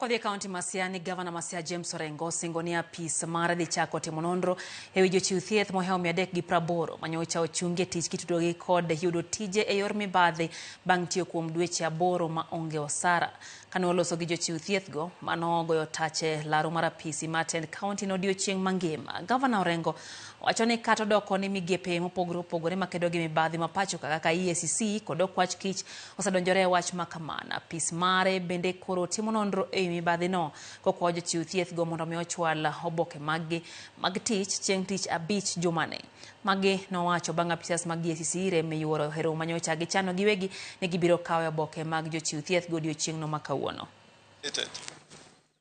Kodhi e kaunti ma Siaya ni gavana ma Siaya James Orengo osingo ni apis mare dhi chako timo nonro e wi jochiw thieth mohewo 380 manyocha ochungi e tich kitudogi kod yudo tije e yor mibadhi bang' tiyo kuom dweche 8 ma onge osara. Kane oloso gi jochiw thieth go, mano goyo tache laro mar apisi mar tend kaunti no odiochieng' mangima. Gavana Orengo wacho ni kata odoko ni migepe mopogore opogore makedo gi mibadhi ma pacho ka kaka EACC kod Okwach Kich osedonjore e wach ma kamano. Apis mare bende koro timo nonro e wi mibadhino kokwayo jochiw thieth go mondo mi ochwal oboke maggi mag tich chieng' tich abich jumani. Magi nowacho bang' apisas mag EACC rem miyuoro e romo manyocha gichano giwegi ni gibiro kawo oboke mag jochiw thieth go odiochieng'no ma kawuono.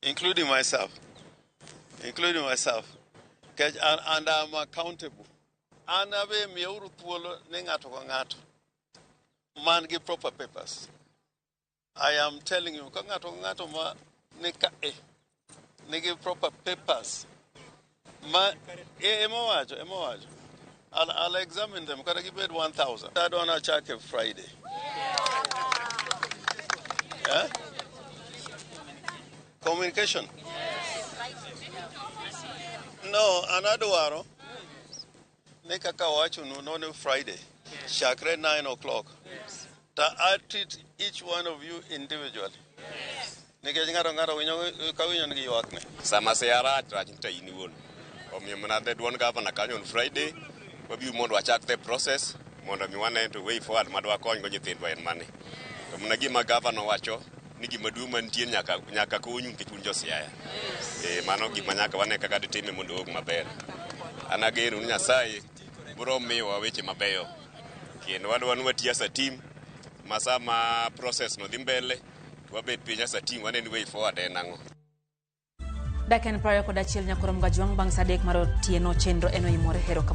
Including myself. Including myself. And, and I'm accountable. An abe miyauru thuolo ni ng'ato ka ng'ato man gi proper papers. I am telling you, ka ng'ato ka ng'ato ma ni ka e nigi proper papers ma ema wacho ema wacho. I'll examine them kata gibed 1000. Adwa nachake Friday. Yeah? Communication. No, an adwaro ni kaka wachonu no ni Friday chakre 9 o'clock ta I treat each one of you individually. Nikech ng'ato ng'ato winjo ka winjo nigi ywakne. Sama siya rach rach to in iwuon. Omiyo mana the duond gavana kanyo on Friday wabiro mondo wachak the process mondo mi wane to way forward madwa konygo nyithindwa en mane. To mana gima gavana owacho ni gima duong' mantie nyaka nyaka konyu nikech un jo Siaya. E, mano gima nyaka wane kaka ditime mondo owuog maber. An ageno ni Nyasaye biro miyowa weche mabeyo kendo wadwa ni wati as a team ma sama process no dhi mbele to wabet piny as a team wane ni way forward en ang'o. Dakika en 21 nyakoro Mgajwang' bang' saa 3 mar otieno chenro en oimore. Erokamano.